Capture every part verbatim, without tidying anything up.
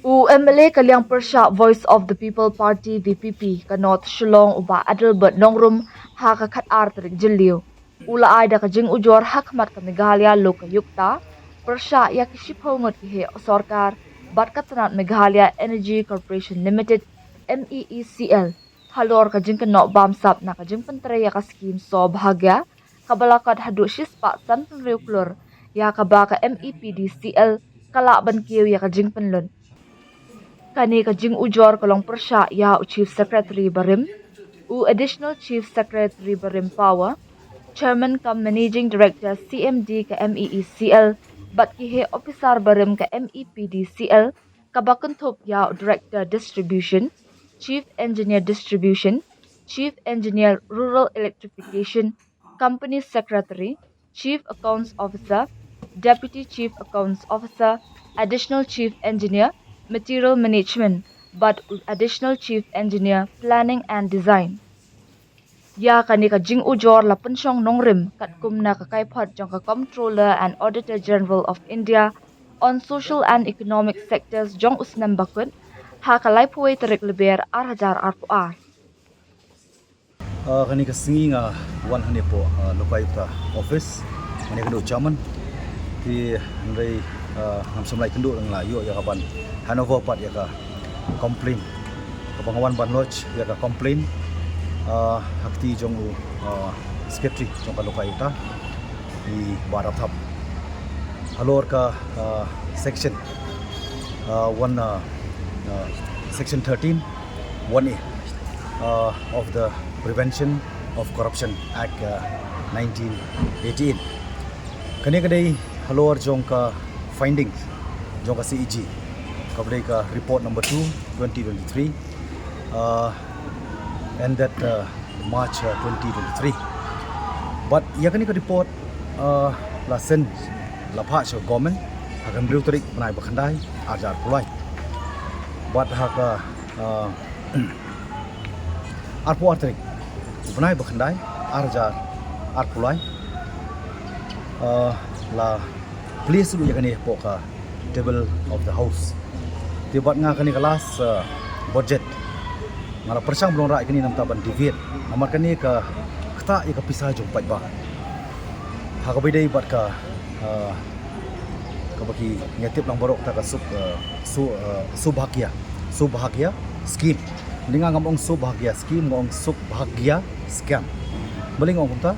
U M L A ka liang pyrshah Voice of the People Party, V P P, ka North Shillong, u Bah Adelbert Nongrum, ha ka khatar tarik Jylliew, u la ai da ka jingujor ha khmat ka Meghalaya Lokayukta pyrshah ïa ki shiphew ngut ki heh sorkar bad ka tnat Meghalaya Energy Corporation Limited, M E E C L, halor ka jingkynnoh bamsap na ka jingpyntrei ïa ka skim Saubhagya, kaba la kot haduh shispah sanphew hynriew klur, ïa kaba ka M E P D C L ka lah ban kiew ïa ka jingpynlut. Kane ka jingujor ka long pyrshah ïa u Chief Secretary barim, u Additional Chief Secretary barim Power, Chairman cum Managing Director C M D ka M E E C L, bad ki heh officer barim ka M E P D C L, kaba kynthup ïa u Director Distribution, Chief Engineer Distribution, Chief Engineer Rural Electrification, Company Secretary, Chief Accounts Officer, Deputy Chief Accounts Officer, Additional Chief Engineer, Material Management, bad u Additional Chief Engineer, Planning and Design. Ïa kane ka jingujor la pynshong nongrim katkum na ka kaiphod jong ka Comptroller and Auditor General of India on social and economic sectors jong u snem bakut, ha ka laiphew wei tarik Lber ar hajar arphew ar. Ah, kane ka sngi nga wan hangne hapoh, ah, Lokayukta office. Nga ïakynduh chairman. Te hynrei, ah, ngam shym la ïakynduh, nga la ïoh ïa ka ban handover pat ïa ka complaint. Kaba nga wan ban lodge ïa ka complaint, ah, ha kti jong u, ah, secretary jong ka Lokayukta, i Bah Rapthap. Halor ka, ah, section, ah, one, ah, ah, section thirteen, one A, uh, of the Prevention of Corruption Act, uh, nineteen eighty-eight. Kane ka dei halor jong ka findings jong ka C A G, kaba dei ka report number two, twenty twenty-three, uh, ended, uh, March, uh, twenty twenty-three. Bad ïa kane ka report, uh, la send, la phah sha government ha ka hynriew tarik bnai ba khyndai, ar hajar arphew lai. Bad ha ka, uh, arphew ar tarik bnai ba khyndai, ar hajar arphew lai, uh, la place ruh ïa kane hapoh ka table of the House. Te bad nga kane ka last, uh, budget, nga la pyrshang ban wanrah ïa kane namar ban deviate, namar kane ka ktah ïa ka pisa jong paidbah. Ha kaba ïadei bad ka, uh, kaba ki ngi tip lang baroh kata ka sub, uh, su, uh, Saubhagya, Saubhagya scheme. Nga ngam ong Saubhagya scheme, nga ong Saubhagya scam. Balei nga ong kumta?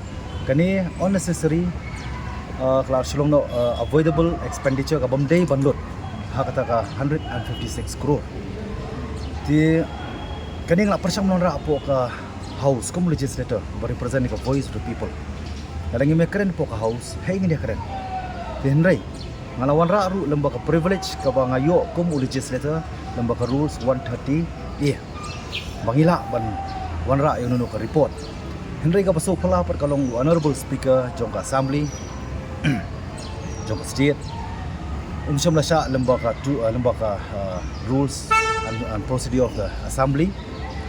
Kane unnecessary, uh, ka la shong noh, uh, avoidable expenditure kabym dei ban lut ha kata ka hundred and fifty-six crore. Te kane nga la pyrshang ban wanrah hapoh ka House kum u legislator ba represent ïa ka voice of the people. Lada ngim ïakren hapoh ka House, haei ngin ïakren? Te hynrei nga la wanrah ruh lyngba ka privilege kaba nga ïoh kum u legislator lyngba ka rules one thirty A, ba ngi lah ban wanrah ïa uno uno ka report. Hynrei kaba sngewphylla pat ka long u Honorable Speaker jong ka Assembly jong ka state, um shym la shah lyngba ka tu, uh, lyngba ka, uh, rules and, and procedure of the Assembly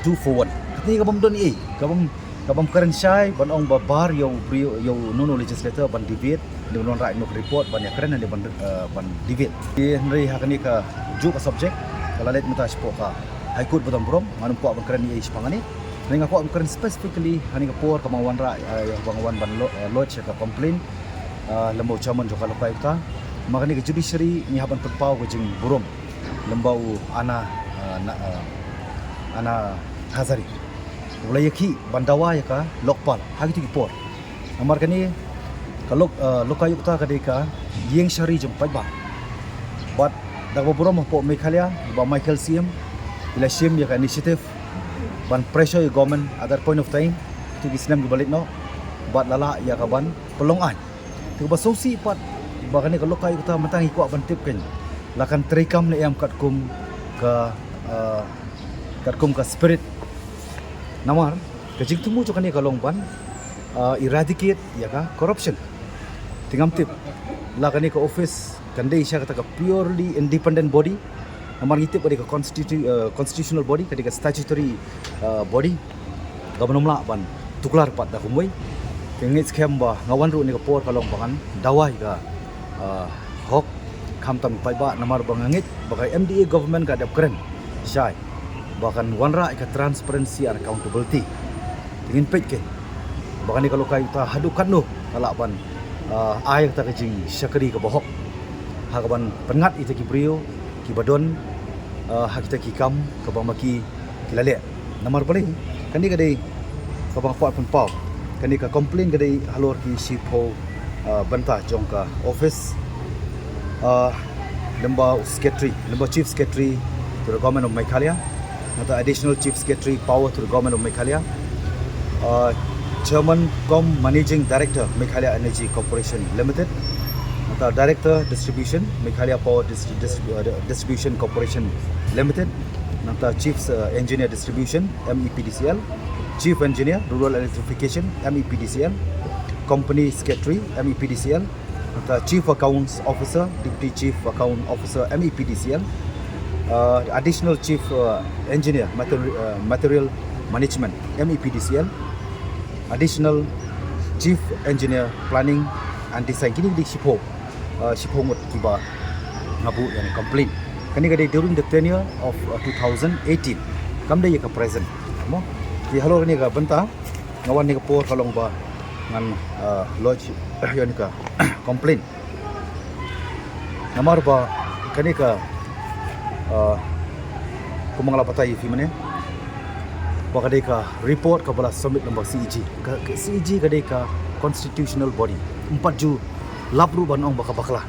two four one. Kata ka bym don ei, ka bym, ka bym kren shai ban ong ba bar ïa u briew, ïa uno uno legislator ban deviate, ne ban wanrah ïa uno uno ka report ban ïakren ne ban, uh, ban deviate. Te hynrei ha kane kajuh ka subject ka la leit mynta shapoh ka High Court ba don burom, ngam kwah ban kren ei shaphang kane. Hynrei nga kwah ban kren specifically ha kane ka por kaba nga wanrah, uh, ïa kaba nga wan ban lo-, uh, lodge ïa ka complaint, uh, lyngba u chairman jong ka Lokayukta. Namar kane ka judiciary ngi hap ban pynpaw ka jingburom lyngba u Anna, uh, na, uh, Anna Hazari, u la ïakhih ban dawa ïa ka Lokpal ha kito ki por. Namar kane ka Lok, uh, Lokayukta ka dei ka ïing shari jong paidbah. Bad da kaba burom hapoh Meghalaya, Bah Michael C M i la shim ïa ka initiative ban pressure ïa government at that point of time, kito ki snem kiba leit noh, bad la lah ïa ka ban pynlong aiñ. Te kaba sngewsih pat ba kane ka Lokayukta mynta ngi kwah ban tip kein la kan treikam ne em katkum ka, uh, katkum ka spirit. Namar ka jingthmu jong kane ka long ban, uh, eradicate ïa ka corruption. Te ngam tip la kane ka office kan dei sha kata ka purely independent body. Namar ngi tip ka dei ka constitu-, uh, constitutional body, ka dei ka statutory, uh, body kaba ym lah ban tuklar pat da kumwei. Te nga ngeit skhem ba nga wan ruh ha kane ka por ka long ba ngan dawa ïa ka, uh, hok, Khamtam paidbah, namar ba nga ngeit ba ka M D A government ka dep kren shai ba kan wanrah ïa ka transparency and accountability. Te ngin peit keiñ ba kane ka lokayukta haduh katno ka lah ban, ah, ai kata ka jingshakri kaba hok ha kaban pynngat ïa kita ki briew kiba don, ah, ha kita ki kam kaba ma ki ki la leh. Namar balei? Kane ka dei kaba nga kwah pynpaw. Kane ka complaint ka dei halor ki shiphew, ah, bynta jong ka office, ah, lyngba u secretary, lyngba chief secretary to the government of Meghalaya, nangta additional chief secretary power to the government of Meghalaya, ah, chairman cum managing director Meghalaya Energy Corporation Limited, nangta director distribution Meghalaya Power Dis- Dis- uh, Distribution Corporation Limited, nangta chief, uh, engineer distribution, M E P D C L, chief engineer rural electrification, M E P D C L, company secretary, M E P D C L, nangta chief accounts officer, deputy chief account officer, M E P D C L, uh, additional chief, uh, engineer mater- uh, material management, M E P D C L, additional chief engineer planning and design. Kine ki dei shiphew, uh, shiphew ngut kiba nga buh ïa kane ka complaint. Kane ka dei during the tenure of, uh, two thousand eighteen. Kam dei ïa ka present. Mo, te halor kane ka bynta nga wan ha kane ka por ka long ba ngan, uh, lodge ïa kane ka complaint. Namar ba kane ka, uh, kumba nga la batai ïa phi mynne, ba ka dei ka report kaba la submit lyngba C A G. Ka, ka C A G ka dei ka constitutional body. Ym pat ju lap ruh ban ong ba ka bakla.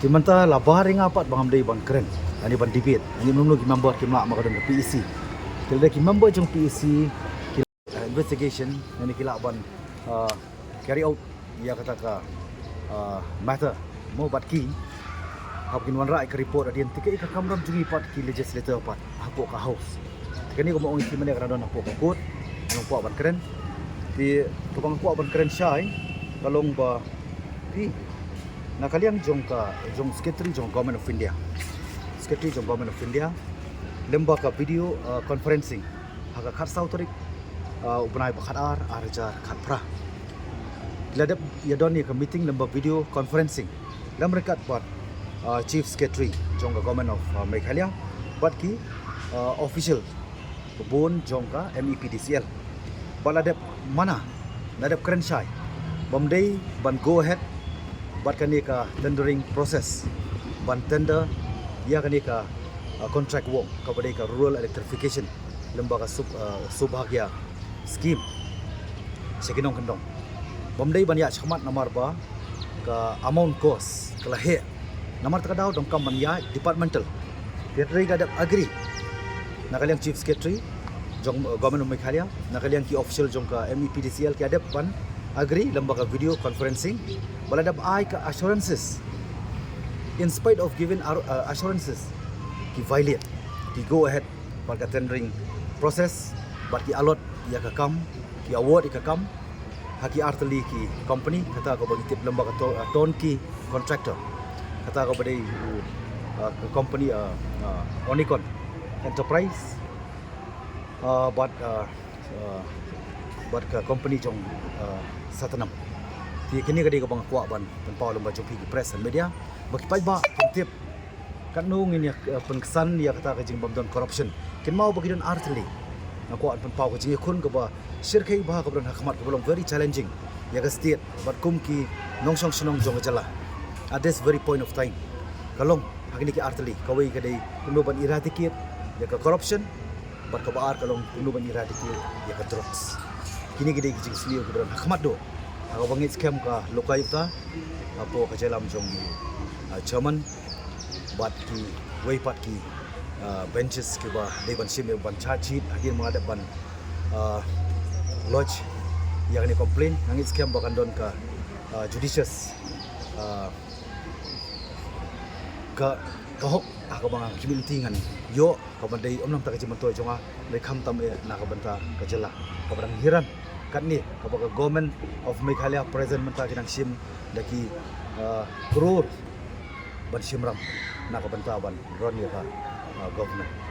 Te mynta la baroh nga pat ba ngam dei ban kren, ani ban debate, ani mynno ki member kim lah, ma ka don ka P A C. Ki la dei ki member jong P A C, ki, uh, investigation, ani ki lah ban, uh, carry out ïa kata ka, uh, matter. Mo, bad ki hap kin wanrah ïa ka report hadien te ka, ïa ka kamram jong ngi pat ki legislator pat hapoh ka house. Te kane kumba ong ïa phi mynne ka dang don hapoh ka court, nga kwah ban kren. Te kaba nga kwah ban kren shai ka long ba phi, na ka liang jong ka, jong secretary jong Government of India, secretary jong Government of India, lyngba ka video, uh, conferencing ha ka khatsaw tarik, uh, u bnai ba khatar, ar hajar khatphra. Ki la dep ïa don ïa ka meeting lyngba video conferencing lem ryngkat bad, uh, chief secretary jong ka Government of, uh, Meghalaya bad ki, uh, official bun jong ka M E P D C L. Bad la dep mana, la dep kren shai ba ym dei ban go ahead bad kane ka tendering process ban tender ïa kane ka, uh, contract work kaba dei ka rural electrification lyngba ka Sub-, uh, Subhagya scheme sha ki nongkyndong. Ba ym dei ban ïaid shakhmat namar ba ka amount cost ka la heh. Namar kata ka daw donkam ban ïaid departmental. Te hynrei ka dep agree, na ka liang chief secretary jong, uh, Government of Meghalaya, na ka liang ki official jong ka M E P D C L ki la dep ban agree lyngba ka video conferencing, ba la dep ai ka assurances. In spite of giving ar- uh, assurances, ki violate, ki go ahead bad ka tendering process bad ki allot ïa ka kam, ki award ïa ka kam ha ki artylli ki company, kata kaba ngi tip lyngba ka to- uh, turnkey contractor, kata kaba dei u, uh, ka company, uh, uh, Onikon Enterprise, uh, bad, uh, uh, bad ka company jong, uh, Satnam. Te kine ka dei kaba nga kwah ban pynpaw lyngba jong phi ki press and media ba ki paidbah kin tip katno ngin ïa, uh, pynksan ïa kata ka jingbym don corruption. Kin mut ba ki don artylli. Nga kwah ban pynpaw ka jingïakhun kaba shyrkhei bha kaba don ha khmat kaba long very challenging ïa ka state bad kum ki nongshong shnong jong ka jylla at this very point of time. Ka long ha kine ki artylli, kawei ka dei kumno ban eradicate ïa ka corruption, bad kaba ar ka long kumno ban eradicate ïa ka drugs. Kine ki dei ki jingsniew kiba don ha khmat duh ha kaba ngeit skhem ka lokayukta hapoh ka jingïalam jong, uh, chairman bad kiwei pat ki, uh, benches kiba dei ban shim ïa ban charge sheet hadien ba nga dep ban, uh, lodge ïa kane complaint. Nga ngeit skhem ba kan don ka, uh, judicious, uh, ka, ka hok ha kaba nga, ki mih lynti ngan ïoh kaba dei ym namar ka jingmyntoi jong nga, hynrei khamtam eh na ka bynta ka jylla kaba dang hiran katne, kaba ka Government of Meghalaya present mynta ki dang shim da ki, uh, klur ban shim ram na ka bynta ban run ïa ka, uh, government.